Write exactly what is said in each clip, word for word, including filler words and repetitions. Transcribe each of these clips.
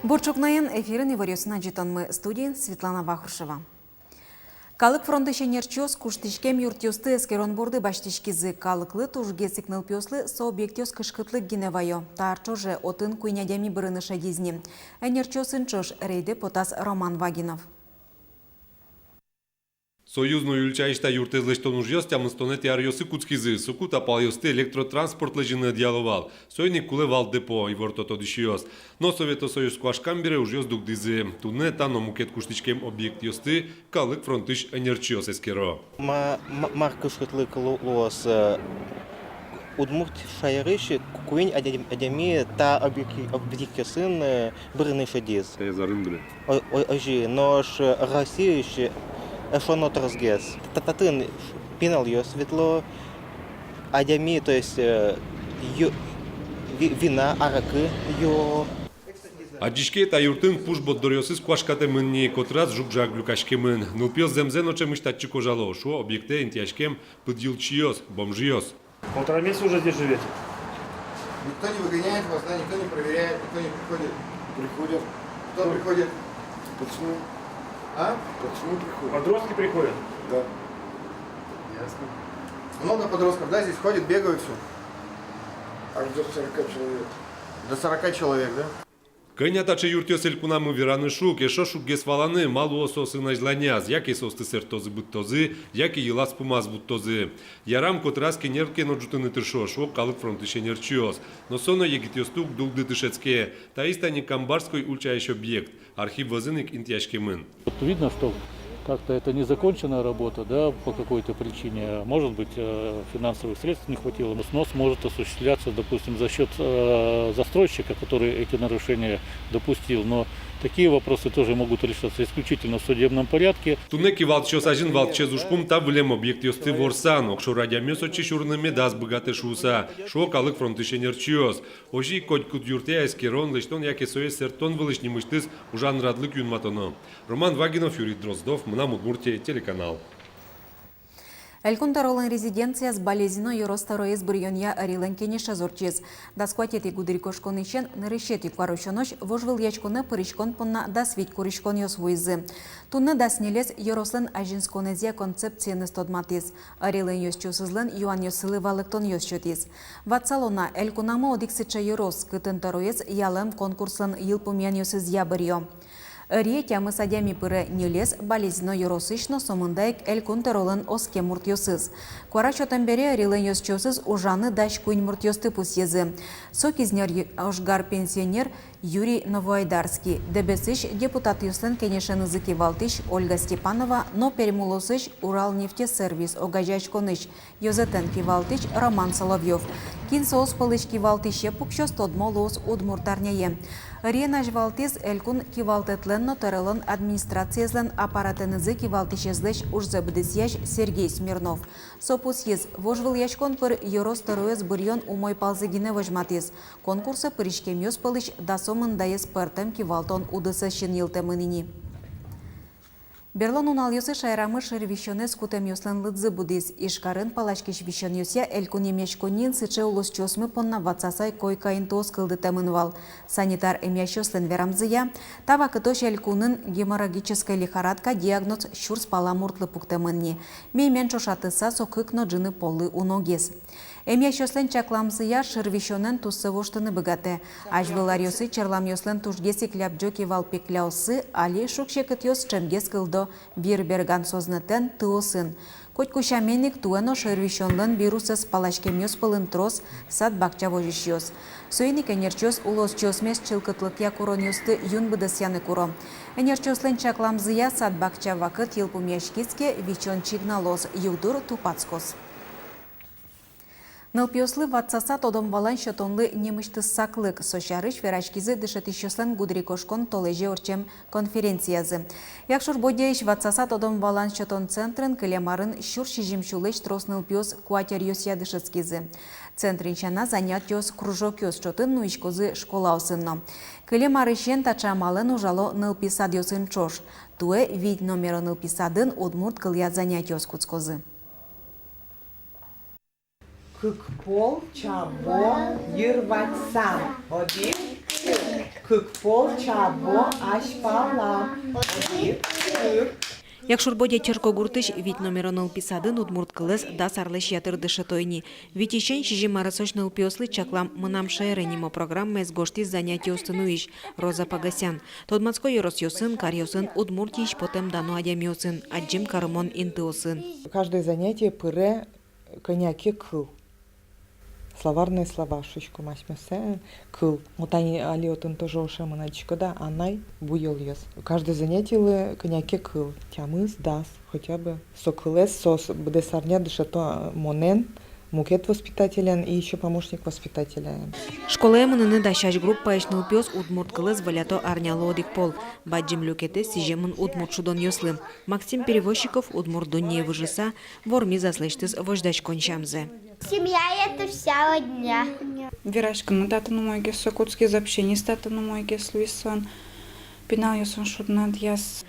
Бур ӵукнаен! Эфирын иворъёсын адӟытонмы, студиын Светлана Вахрушева. Калык фронтысь ӧнерчиос куштӥськем юртъёсты эскерон борды басьтӥськизы. Калыклы тужгес ик нылпиослы со объектъёс кышкытлык гинэ вайо. Та ар ӵоже отын куинь адями бырыны шедиз ни. Ӧнерчиосын ӵош рейдэ потаз Роман Вагинов. Союзной ульчаысь та юртэз лэсьтон ужъёс тямыстонэтӥ аръёсы кутскизы. Соку та палъёсты электротранспорт лэзьыны ӧдъяло вал. Соин ик кулэ вал депо, иворто тодӥсьёс. Но Совето Союз куашкам бере ужъёс дугдӥзы. Туннэ та но мукет куштӥськем объектъёсты Калык фронтысь ӧнерчиос эскеро. Ма-, ма-, мар кышкытлык лу-, луоз, э, Удмурт шаерысь куинь адя-, адями та объек-, объектъёсын, э, бырыны шедиз. Таяз арын бере. О-, о-, озьы, нош, э, Россиысь эшшо но тросгес. Та-, татын пиналъёс ветло, адями, то есть, э, ю-, ви-, вина, аракы юо. Адӟиське, та юртын пуш борддоръёсыз куашкатэмын ни, котыраз жуг-жаг люкаськемын. Нылпиос зэмзэ но ӵемысь татчы кожало, шуо объектэ интыяськем пыдйылчиос, бомжъёс. Полтора месяца уже здесь живёте? Никто не выгоняет вас, да, никто не проверяет, никто не приходит? Приходят. Кто приходит? Пацаны. А? Пацаны приходят. Подростки приходят? Да. Ясно. Много подростков, да, здесь ходят, бегают всё? Аж до сорока человек. До сорока человек, да? Кӧня таӵе юртъёс элькунамы, вераны шуг, эшшо шуггес валаны, малы соосын азьланяз, яке соосты сэрттозы-быдтозы, яке йылаз-пумаз вуттозы. Ярам, котыраз кенерке но ӝутыны тыршо, шуо Калык фронтысь ӧнерчиос. Но со но егитъёсты уг дугды дышетске. Таиз тани Камбарской ульчаысь объект. Архив вӧзын ик интыяськемын. Вот видно, что как-то это незаконченная работа, да, по какой-то причине. Может быть, э, финансовых средств не хватило. Но снос может осуществляться, допустим, за счёт, э, застройщика, который эти нарушения допустил. Но такие вопросы тоже могут решаться исключительно в судебном порядке. Туннэ кивалтӥсьёс азьын валтӥсез ужпум — та выллем объектъёсты ворсан. Огшоры адямиос отчы сюрыны медаз быгатэ шуыса, шуо Калык фронтысь ӧнерчиос. Озьы ик котькуд юртъя эскерон, лэсьтон яке сое сэрттон вылысь нимысьтыз ужан радлык юнматоно. Роман Вагинов, Юрий Дроздов, «Мынам Удмуртие» телеканал. Элькун тӧролэн резиденцияз Балезино ёрос тӧроез быръёнъя ӧрилэн кенешез ортчиз. Дас куатетӥ гудырикошконысен нырысетӥ куарусёнозь вожвылъяськонэ пыриськон понна дас вить куриськонъёс вуизы. Туннэ дас ньылез ёрослэн азинсконэзъя концепциеныз тодматӥз. Ӧрилэн ёзчиосызлэн юанъёссылы валэктонъёс сётӥз. Ватсало на, элькунамы одӥг сыӵе ёрос, кытын тӧроез ялэм конкурслэн йылпумъянъёсызъя быръё. Ӧрие тямыс адями пыре, ньылез Балезино ёросысь но, со мында ик элькун тӧролэн оскем муртъёсыз. Куара сётэм бере ӧрилэн ёзчиосыз ужаны дась куинь муртъёсты пусйизы. Со Кизнер ё-, ожгар пенсионер Юрий Новоайдарский, Дэбесысь депутатъёслэн кенешенызы кивалтӥсь Ольга Степанова но Пермь улосысь «Уралнефтесервис» огазеяськонысь ёзэтэн кивалтӥсь Роман Соловьёв. Кин соос пӧлысь кивалтӥсе пуксёз, тодмо луоз удмурт арняе. Ӧриен азьвалтӥз элькун кивалтэтлэн но тӧролэн администрациезлэн аппаратэнызы кивалтӥсезлэсь ужзэ быдэсъясь Сергей Смирнов. Со пусйиз, вожвылъяськон пыр ёрос тӧроез быръён умой палзэ гинэ возьматӥз. Конкурсэ пыриськемъёс пӧлысь дасо мындаез пӧртэм кивалтон удысэз синйылтэмын ини. Берло нуналъёсы шаерамы шыр висёнэз кутэмъёслэн лыдзы будӥз. Ижкарын паласькись висёнъёсъя элькун эмъяськонниын сыӵе улосчиосмы понна ватсаса койка интыос кылдытэмын вал. Санитар эмъясьёслэн верамзыя, та вакытозь элькунын геморрагической лихорадка диагноз сюрс пала муртлы пуктэмын ни. Меймен ӵошатыса, со кык но ӝыны поллы уногес. Эмъясьёслэн чакламзыя, шыр висёнэн туссэ воштыны быгатэ. Азьвыл аръёсы черламъёслэн тужгес ик лябӟо кивалпекляоссы, али шуг-секытъёс ӵемгес кылдо вир берган сознэтэн, тыосын. Котьку сямен ик, туэ но шыр висёнлэн вирусэз паласькемъёс пӧлын трос сад-бакча возисьёс. Соин ик ӧнерчиос улосчиосмес чылкытлыкъя куронъёсты юн быдэсъяны куро. Ӧнерчиослэн чакламзыя, сад-бакча вакыт йылпумъяськиз ке, висён чигналоз, югдур тупатскоз. Нылпиослы ватсаса тодон-валан сётонлы нимысьтыз саклык. Со сярысь вераськизы дышетӥсьёслэн гудырикошкон толэзе ортчем конференциязы. Якшур-Бӧдьяысь ватсаса тодон-валан сётон центрын кылем арын сюрс сизьым сюлэсь трос нылпиос куать ӧръёсъя дышетскизы. Центрын сяна, занятиос кружокъёс ӵотын нуиськозы школаосын но. Кылем арысен таӵе амалэн ужало нылпи садъёсын ӵош. Туэ вить номеро нылпи садын удмурт кылъя занятиос кутскозы. Кык пол чабо йыр ватсам. Одӥг, кык. Кык пол чабо азьпала. Якшур-Бӧдья черкогуртысь вить номеро нылпи садын удмурт кылэз дас арлэсь ятыр дышето ини. Витьысен сизьым аресозь нылпиослы чаклам «Мынам шаере» нимо программаез гожтӥз занятиосты нуись Роза Погосян. Тодматско ёросъёсын, каръёсын, Удмуртиысь потэм дано адямиосын, адӟем карымон интыосын. Каждое занятие пыре кӧня ке кыл. Словарные слова шуиськом асьмеос, э, кыл. Вот али, али отын тоже ошемын, адӟиськод-а, анай, буёлъёс. Каждое занятиелы кӧня ке кыл, тямыс, дас, хотя бы. Со кылэз соос быдэс арня дышето, э, монэн, мукет воспитателен и ещё помощник воспитателя. Школае мыныны дасясь группаысь нылпиос удмурт кылэз волято арнялы одӥг пол. Бадӟым люкетэз сӥземын удмурт шудонъёслы. Максим Перевозчиков удмурт дуннее выжыса вормиз аслэсьтыз возьдаськон сямзэ. Семья — это вся родня. Вераськыны татын умойгес, со кутскиз, общениез татын умойгес луиз солэн, пиналъёсын шудонъёс.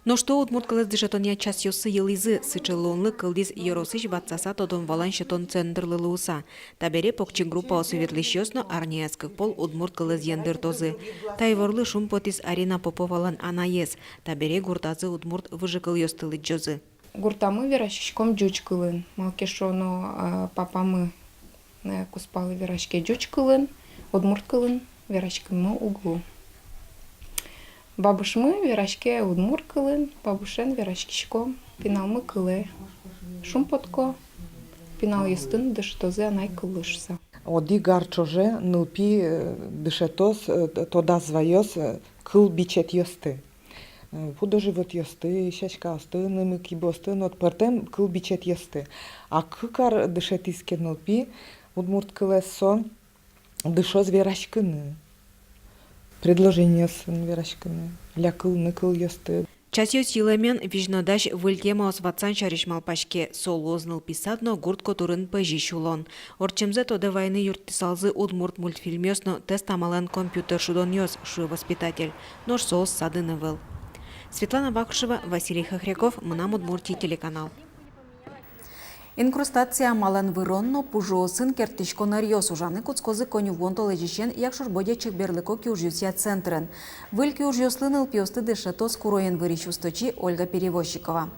Нош туэ удмурт кылэз дышетонъя часъёссы йылӥзы. Сыӵе луонлык кылдӥз ёросысь ватсаса тодон-валан сётон центрлы луыса. Табере покчи группаосы ветлӥсьёс но арняяз кык пол удмурт кылэз яндыртозы. Та иворлы шумпотӥз Арина Поповалэн анаез. Табере гуртазы удмурт выжыкылъёсты лыдӟозы. Гуртамы вераськиськом ӟуч кылын, малы ке шуоно, а, папамы, э, кузпалы вераське ӟуч кылын, удмурт кылын вераськыны уг лу. Бабушмы вераське удмурт кылын, бабушен вераськиськом, пиналмы кылэ шумпотко, пиналъёсты но дышетозы анай кыллы шуса. Одӥг ар ӵоже нылпи, э, дышетоз, э, т-, тодаз ваёз, э, кыл бичетъёсты. Э, пудо-животъёсты, сяськаосты, нымы-кибыосты, но вот пӧртэм кыл бичетъёсты. А кык ар дышетӥз ке нылпи удмурт кылэз, со дышоз вераськыны, предложениосын вераськыны, лякылыны кылъёсты. Часъёс йылэмен визьнодась выль темаос ватсан сярысь малпаське. Со луоз нылпи сад но гурт котырын пӧзись улон. Ортчемзэ тодэ вайыны юрттысалзы удмурт мультфильмъёс но тест амалэн компьютер шудонъёс, шуэ воспитатель. Нош соос садын ӧвӧл. Светлана Вахрушева, Василий Хохряков, «Мынам Удмуртие» телеканал. Инкрустация амалэн вырон но пужыосын керттӥськон ӧръёс ужаны кутскозы коньывуон толэзьысен Якшур-Бӧдья чеберлыко киужъёсъя центрын. Выль киужъёслы нылпиосты дышетоз куроен вырись усточи Ольга Перевозчикова.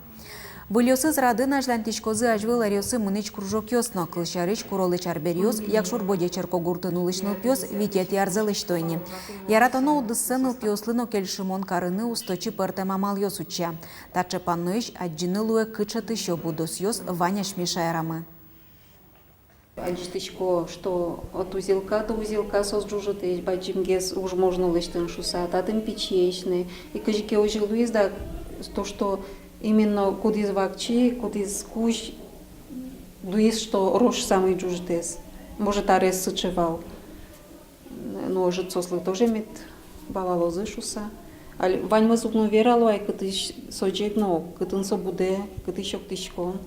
Выльёсыз радын азьланьтӥськозы азьвыл ӧръёсы мынӥсь кружокъёс но. Кылсярысь, куролэсь арбериос Якшур-Бӧдья черкогуртын улӥсь нылпиос витетӥ арзэ лэсьто ини. Яратоно удыссэ нылпиослы но кельшымон карыны усточи пӧртэм амалъёс утча. Таӵе панноысь адӟыны луэ, кыӵе тысё будосъёс вань асьме шаерамы. Адӟытӥсько, что от узелка до узелка соос ӝужытэсь, бадӟымгес уж можно лэсьтыны шуса, татын пичиесь ни. И кызьы ке озьы луиз, да, то, что именно кудӥз вакчи, кудӥз кузь, луиз, что рож самой ӝужытэз. Может, арез сыӵе вал. Но ӧжыт соослы тоже мед валалозы шуса. Али ваньмыз уг но верало ай, кытысь со ӟег но, кытын со будэ, кытысь октӥськон.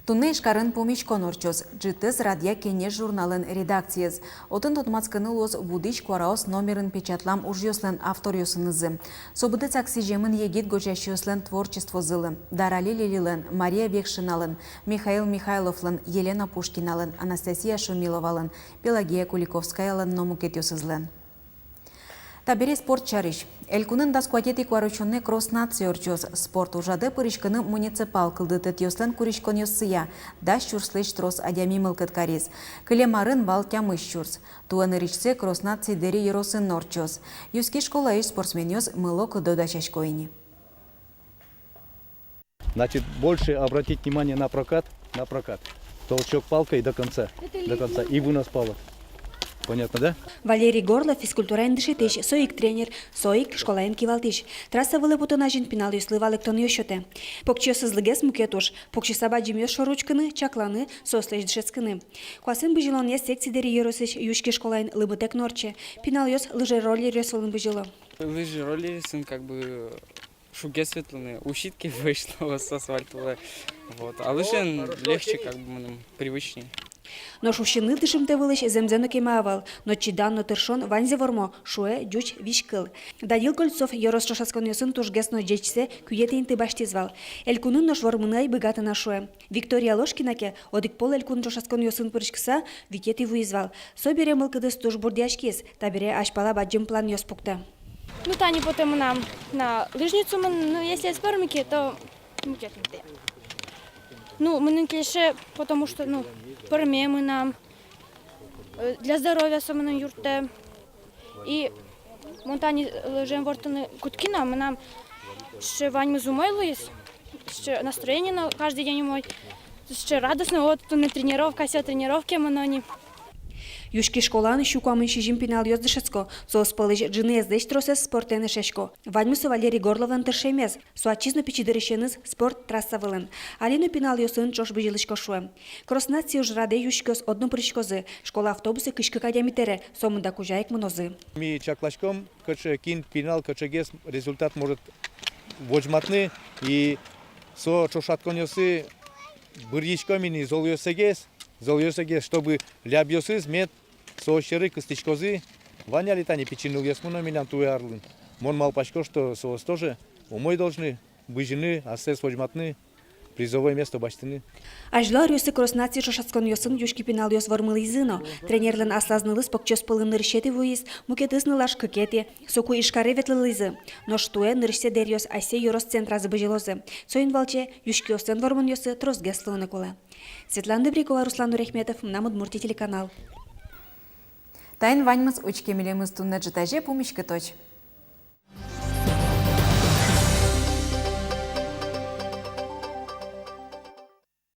Туннэ Ижкарын пумиськон ортчоз. Ӝытэз радъя «Кенеш» журналын редакциез. Отын тодматскыны луоз «Будӥсь куараос» номерын печатлам ужъёслэн авторъёсынызы. Со быдэсак сӥземын егит гожъясьёслэн творчествозылы: Дарали Лилилэн, Мария Векшиналэн, Михаил Михайловлэн, Елена Пушкиналэн, Анастасия Шумиловалэн, Пелагея Куликовскаялэн но мукетъёсызлэн. Табере спорт сярысь. Элькунын дас куатетӥ куарусёнэ «Кросс наций» ортчоз. Спорт ужрадэ пыриськыны муниципал кылдытэтъёслэн куриськонъёссыя дас сюрслэсь трос адями мылкыд кариз. Кылем арын вал тямыс сюрс. Туэ нырысьсэ «Кросс наций» Дэри ёросын ортчоз. Юски школаысь спортсменъёс мылокыдо дасясько ини. Значит, больше обратить внимание на прокат, на прокат. Толчок палкой до конца, до конца. И вынос палок. Понятно, да? Валерий Горлов физкультураен дышетӥсь, со ик тренер, со ик школаен кивалтӥсь. Трасса вылэ потон азьын пиналъёслы валэктонъёс сётэ. Покчиосызлы гес мукет уж: пуксьыса бадӟымъёс шоры учкыны, чакланы, соослэсь дышетскыны. Куасэн бызьылонъя секция Дэри ёросысь Юськи школаын лымытэк но ортче. Пиналъёс лыжероллеръёс вылын бызьыло. Лыжероллеръёсын как бы шуггес ветлыны, усид ке, выжло с асфальт вылэ. Вот. А лыжен легче, как бы, мыным привычней. Нош усьыны дышымтэ вылысь зэмзэ но кема ӧвӧл, но чидан но тыршон ваньзэ вормо, шуэ ӟуч визькыл. Данил Кольцов ёрос ӵошатсконъёсын тужгес но ӟечсэ куинетӥ инты басьтӥз вал. Элькунын нош вормыны ӧй быгаты на, шуэ. Виктория Ложкина ке одӥг пол элькун ӵошатсконъёсын пыриськыса витетӥ вуиз вал. Собере мылкыдыз туж бурдъяськиз, табере азьпала бадӟым планъёс пуктэ. Ну, тани потэ мынам на лыжницу мын, ну, если ӧз пӧрмы ке, то мукет интые. Ну, мыным кельше, потому что, ну, пӧрме мынам, э, для здоровья со мыным юрттэ. И мон тани лыжиен ворттыны кутски но, мынам сыӵе ваньмыз умой луиз, сыӵе настроение но каждый день умой, сыӵе радостно, вот туннэ тренировка, всё, тренировке мыно ни. Юськи школаын сю куамын сизьым пиналъёс дышетско, соос пӧлысь ӝыныезлэсь тросэз спортэн эшъясько. Ваньмыз со Валерий Горловлэн тыршемез. Со ачиз но пичи дырысеныз спорт трасса вылын. Али но пиналъёсын ӵош бызьылӥсько, шуэ. Кроснаци ужрадэ юськиос одно пыриськозы, школа автобусэ кызь кык адями тэре, сомында кузя ик мынозы. Ми чакласьком, кыӵе, кин пинал кыӵегес результат может возьматыны, и со ӵошатсконъёсы быръиськом ини золъёсэгес, золъёсэгес, чтобы лябъёсыз мед со сьӧры кыстӥськозы. Вань али тани пичи нылъёсмы но милям туэ арлы. Мон малпасько, что соос тоже умой должны бызьыны, ассэс возьматыны, призовой место басьтыны. Азьло аръёсы Кроснаци ӵошатсконъёсын юськи пиналъёс вормылӥзы но, тренерлэн аслаз нылыз покчиос пӧлын нырысетӥ вуиз, мукетыз нылаш кыкетӥ, соку Ижкаре ветлылӥзы. Нош туэ нырысьсэ дэръёс асьсэ ёрос центразы бызьылозы. Соин валче юськиослэн вормонъёссы тросгес луыны кулэ. Светлана Добрякова, Руслан Нурахметов, «Мынам Удмуртие» телеканал. Таин ваньмыз. Учке милемыз туннэ ӝытазе, пумиськытозь.